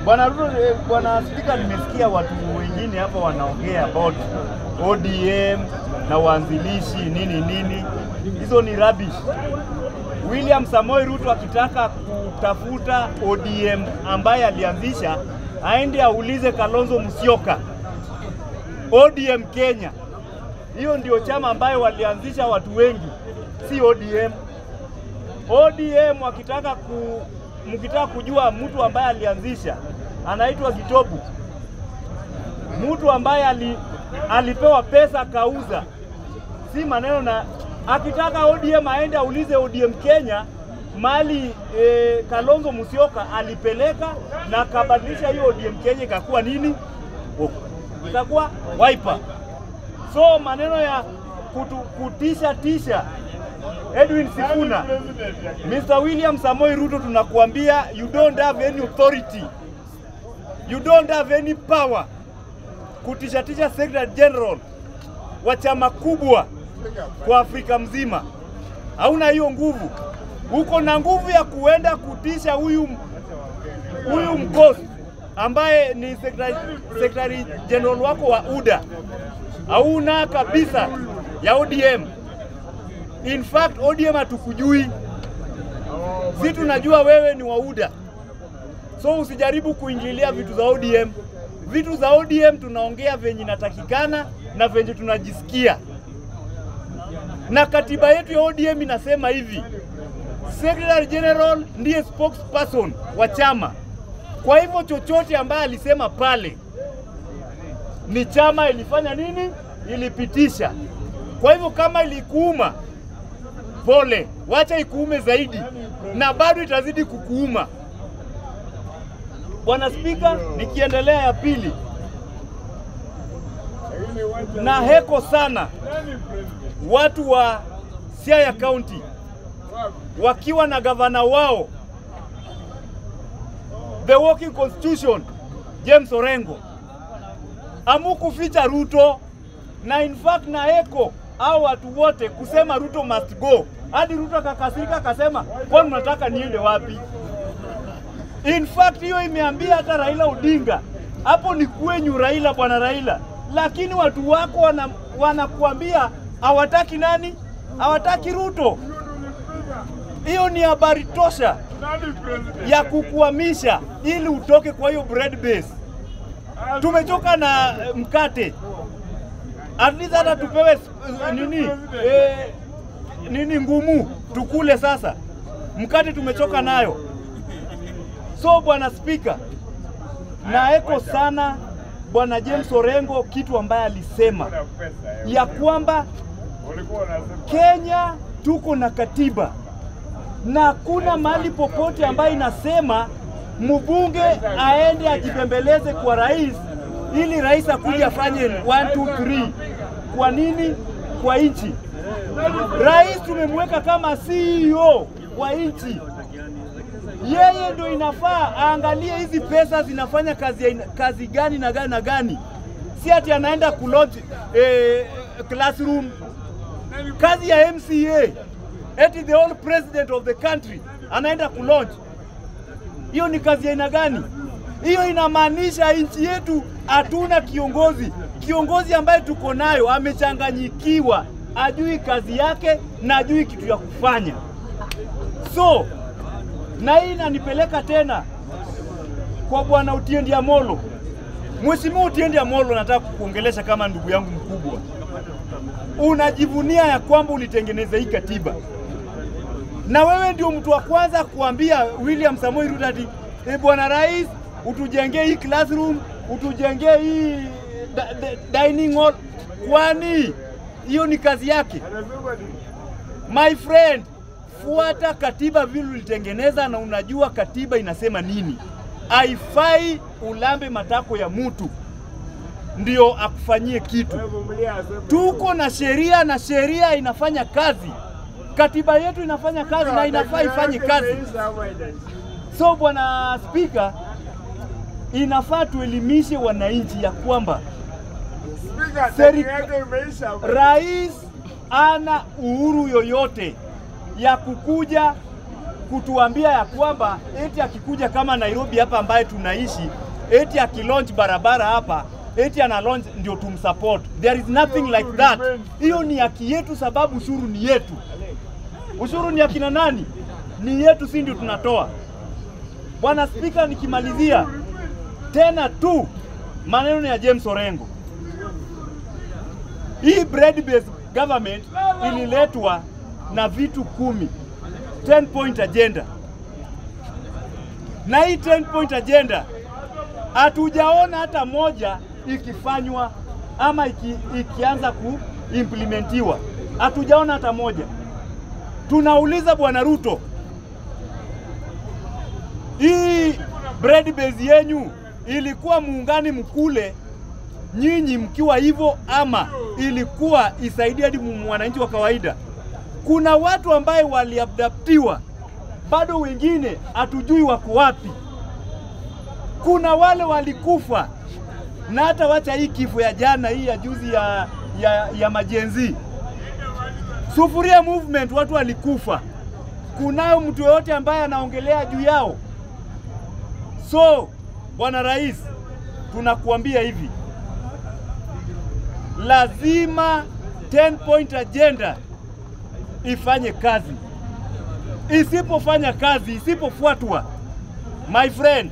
Bwana Ruto, Bwana Spika, nimesikia watu wengine hapa wanaongea about ODM na waanzilishi nini nini. Hizo ni rubbish. William Samoei Ruto akitaka kutafuta ODM ambaye alianzisha, aende aulize Kalonzo Musyoka. ODM Kenya. Hiyo ndio chama ambayo walianzisha watu wengi, si ODM. ODM wakitaka mkitaka kujua mtu ambaye alianzisha, anaitwa Gitobu. Mtu ambaye alipewa pesa kauza. Si maneno na akitaka ODM aende aulize ODM Kenya mali Kalonzo Musyoka alipeleka na akabadilisha hiyo ODM Kenya ikakuwa nini? Ikakuwa Wiper. So maneno ya kutisha tisha Edwin Sifuna, Mr. William Samoei Ruto, tunakuambia you don't have any authority. You don't have any power kutisha tisha Secretary General wa chama kubwa kwa Afrika mzima. Hauna hiyo nguvu. Uko na nguvu ya kuenda kutisha huyu mkosi ambaye ni Secretary General wako wa UDA. Hauna kabisa ya ODM. In fact, ODM hatukujui. Si tunajua wewe ni wa UDA. So usijaribu kuingilia vitu za ODM. Vitu za ODM tunaongea venye inatakikana na venye tunajisikia. Na katiba yetu ya ODM inasema hivi: Secretary General ndiye spokesperson wa chama. Kwa hivyo chochote ambaye alisema pale ni chama ilifanya nini? Ilipitisha. Kwa hivyo kama ilikuuma, pole, wacha ikuume zaidi na bado itazidi kukuuma. Bwana Spika, nikiendelea ya pili, na heko sana watu wa Siaya County wakiwa na gavana wao the working constitution James Orengo. Amukuficha Ruto, na in fact na heko hao watu wote kusema Ruto must go. Hadi Ruto akakasirika akasema, kwani mnataka niende wapi? In fact hiyo imeambia hata Raila Odinga, hapo ni kwenyu Raila, bwana Raila. Lakini watu wako wanakuambia hawataki nani? Hawataki Ruto. Hiyo ni habari tosha ya kukuhamisha ili utoke kwa hiyo bread base. Tumechoka na mkate. At least hata tupewe nini nini ngumu tukule sasa. Mkate tumechoka nayo. So Bwana Spika, na eko sana Bwana James Orengo kitu ambaye alisema ya kwamba Kenya tuko na katiba na hakuna mahali popote ambaye inasema mbunge aende ajipembeleze kwa rais ili rais akuje afanye 1 2 3. Kwa nini? Kwa nchi. Rais tumemweka kama CEO wa nchi. Yeye ndio inafaa aangalie hizi pesa zinafanya kazi gani na gani na gani. Si ati anaenda kulodge classroom. Kazi ya MCA, eti the old president of the country anaenda kulodge. Hiyo ni kazi ya aina gani? Hiyo inamaanisha nchi yetu hatuna kiongozi. Kiongozi ambaye tuko nayo amechanganyikiwa, ajui kazi yake na ajui kitu ya kufanya. So na hii inanipeleka tena kwa Bwana Otiende Amollo. Mheshimiwa Otiende Amollo, nataka kukuongelesha kama ndugu yangu mkubwa. Unajivunia ya kwamba ulitengeneza hii katiba. Na wewe ndio mtu wa kwanza kuambia William Samoei Ruto ati Bwana Rais, utujengee hii classroom, utujengee hii dining hall. Kwani hiyo ni kazi yake? My friend, fuata katiba vile ulitengeneza na unajua katiba inasema nini. Haifai ulambe matako ya mtu ndio akufanyie kitu. Tuko na sheria na sheria inafanya kazi. Katiba yetu inafanya kazi na inafaa ifanye kazi. So Bwana Spika, inafaa tuelimishe wananchi ya kwamba rais ana uhuru yoyote ya kukuja kutuambia ya kwamba eti akikuja kama Nairobi hapa ambaye tunaishi, eti akilaunch barabara hapa, eti ana launch ndio tumsupport. There is nothing like that. Hiyo ni haki yetu, sababu ushuru ni yetu. Ushuru ni akina nani? Ni yetu, si ndio tunatoa. Bwana Spika, nikimalizia tena tu maneno ya James Orengo. Hii bread based government ililetwa na vitu 10, 10 point agenda. Na hii 10 point agenda hatujaona hata moja ikifanywa ama ikianza kuimplementiwa. Hatujaona hata moja. Tunauliza Bwana Ruto, hii bread base yenyu ilikuwa muungani mkule nyinyi mkiwa hivyo, ama ilikuwa isaidie hadi mwananchi wa kawaida? Kuna watu ambaye waliabductiwa, bado wengine hatujui wako wapi. Kuna wale walikufa, na hata wacha hii kifo ya jana hii ya juzi ya majenzi Sufuria movement, watu walikufa. Kunao mtu yote ambaye anaongelea juu yao? So Bwana Rais, tunakuambia hivi, lazima 10 point agenda ifanye kazi. Isipofanya kazi, isipofuatwa, my friend,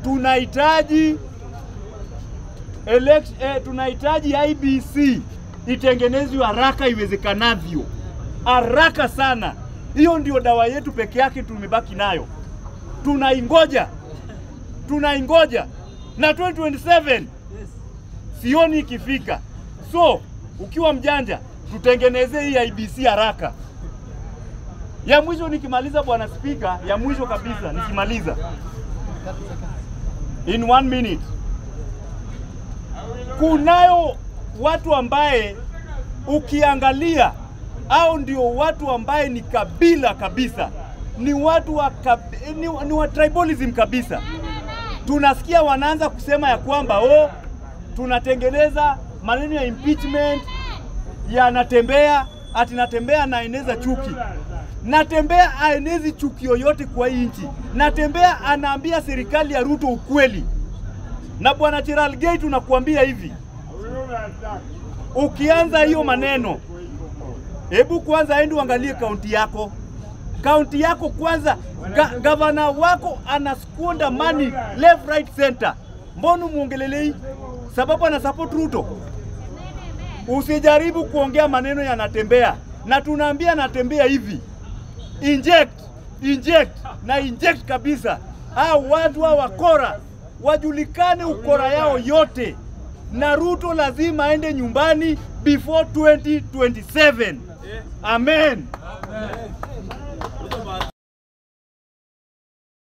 tunahitaji tunahitaji IBC itengenezwe haraka iwezekanavyo, haraka sana. Hiyo ndio dawa yetu peke yake tumebaki nayo. Tunaingoja, tunaingoja na 2027 sioni ikifika. So ukiwa mjanja, tutengeneze hii IBC haraka. Ya mwisho nikimaliza, Bwana Spika, ya mwisho kabisa nikimaliza in 1 minute, kunayo watu ambaye ukiangalia au ndio watu ambaye ni kabila kabisa, ni watu wa ni wa tribalism kabisa. Tunasikia wanaanza kusema ya kwamba oh, tunatengeneza maneno ya impeachment ya Natembea, ati Natembea anaeneza chuki. Natembea aenezi chuki yoyote kwa hii nchi. Natembea anaambia serikali ya Ruto ukweli. Na Bwana Cherargei, tunakuambia hivi, ukianza hiyo maneno, hebu kwanza ende uangalie kaunti yako. Kaunti yako kwanza, gavana wako anasquander money left, right, center. Mbona muongelelei? Sababu ana support Ruto. Usijaribu kuongea maneno ya Natembea. Na tunaambia Natembea hivi, inject, inject na inject kabisa. Hao watu wa wakora wajulikane ukora yao yote. Na Ruto lazima aende nyumbani before 2027. Amen. Amen.